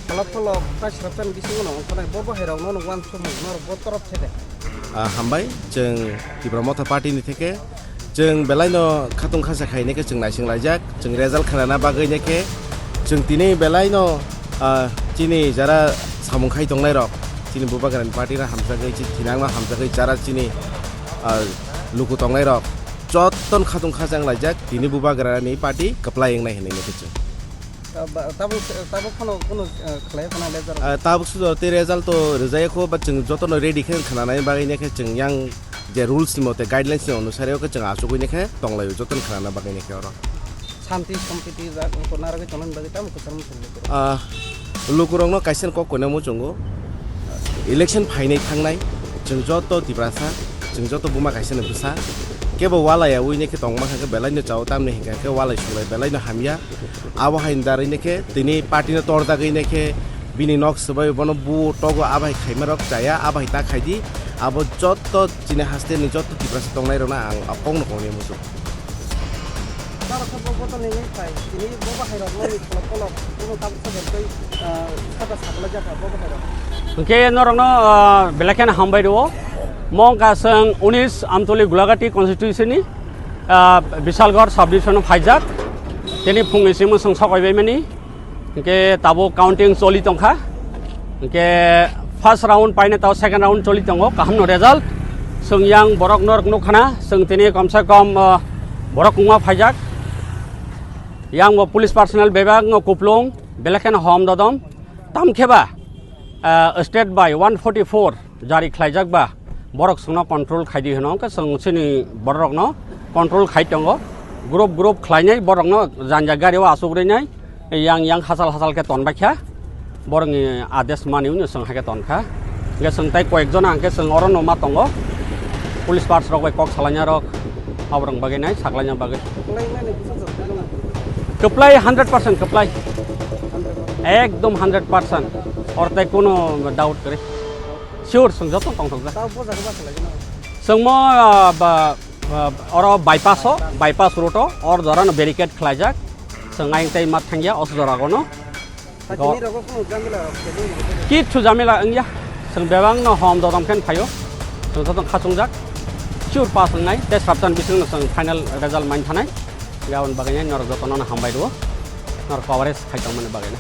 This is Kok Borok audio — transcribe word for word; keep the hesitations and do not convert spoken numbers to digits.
Pholok pholok, tai srapsani bisingo no ongkhornai, bo bo hai rok no, no uansukmung norok bo torop khe de. Ah, hambai, chwng Tipra Motha Party ni theke, chwng belai no khatung khasa khainai khe chwng naising laijak, chwng result khnana bagwi ne khe, chwng tini belai no, ah, chini jara samung khai tongnai rok, chini Bubagrani party no hamjagwi, chini thinang no hamjagwi, jara chini, ah, luku tongnai rok, joto no khatung khasa wng laijak, tini Bubagrani party kwplai wngnai hinwi ne khe chwng. Tabuk, tabuk phano kunu, eh, khlai khna le jaro. Ah, tabuk sudo tei result to rijai kho, but chwng jotono ready khe khna nai bagwi ne khe chwng yang je rules ni mote, guidelines ni onusare khe chwng achugwi ne khe tong laio jotono khna na bagwi ne khe oro. Shanti sampiti ja ko naragwi tongna bagwi tamo kwcham thumni koro. Ah, lukurokno kaisa kok koina muchungo. Election phainai thangnai chwng joto Tiprasa, chwng joto buma kaisa ni bwsa. Kebo walai ya wi ne khe tong ma kha khe belai no chao tamni hinkha khe walai sulai belai no hamya. Abo hai darwi ne khe tini party no torjagwi ne khe bini nok swbai bono bu togo, abo hai khaima rok chaya, abo hai ta khai di. Abo joto chini haste ni joto Tiprasa tongnai rok no ang kok no kok ni muchung. Norok khe bo botol ni nai phai, tini bo bahai rok no ni kolok kolok, bono tabuk sabar tei, ah, saka sakla jaka bo bahai rok. Hwnkhe norok no, ah, belai kheno hambai rwo. Mo wngkha chwng unis Amtoli Gulagati constituency ni, ah, Bisalgarh sub division o phaijak. Tini phung ni simi chwng sokoi bai mani. Hwnkhe tabuk counting choli tongkha. Hwnkhe first round paina tao second round choli tongo, kaham no result. Chwng yang borok norok nukha na, chwng tini komse kom, ah, borok kwbangma phaijak. Yang bo police personnel bebak no kuplung, belai kheno hom dodom. Tamkhe ba, ah, state by one forty four jari khlaijak ba, borok chwngno control khai di hwno, hwnkhe chwng chini borok rokno control khai tongo, group group khlainai borokno janja gari o achuk rwnai, yang yang hachal hachal khe ton bai kha, borokni ades mani wngno chwng hai khe ton kha, hwnkhe chwng tei koyek jona hwnkhe chwng oro no ma tongo, police pars rok bai kok salaina rok, aborok bagwi nai saklaina bagwi. Kwplai mani bwsajak kwplai. Kwplai hundred percent kwplai. Ekdom hundred percent. Or tei kono doubt kwrwi. Sure, chwng joto tongthokjak. Tao bo jaga basa lagi na. Chwngmo, ah, ba, ah, oro bypass o, bypass road o, or jora no barricade khlaijak. Chwng ayang tei ma thangya, os jora gono. Go- Tini rogo kunu jamila rok khe dei. Kichu jamila wngya. Chwng bebak no hom dodom khen phaio. Chwng joto khachungjak. Sure pass wngnai. Tei sabtan bising no chwng final result main thanai. Yaon bagwi norok joto no hambai rwo. Norok coverage khai tongmani bagwi.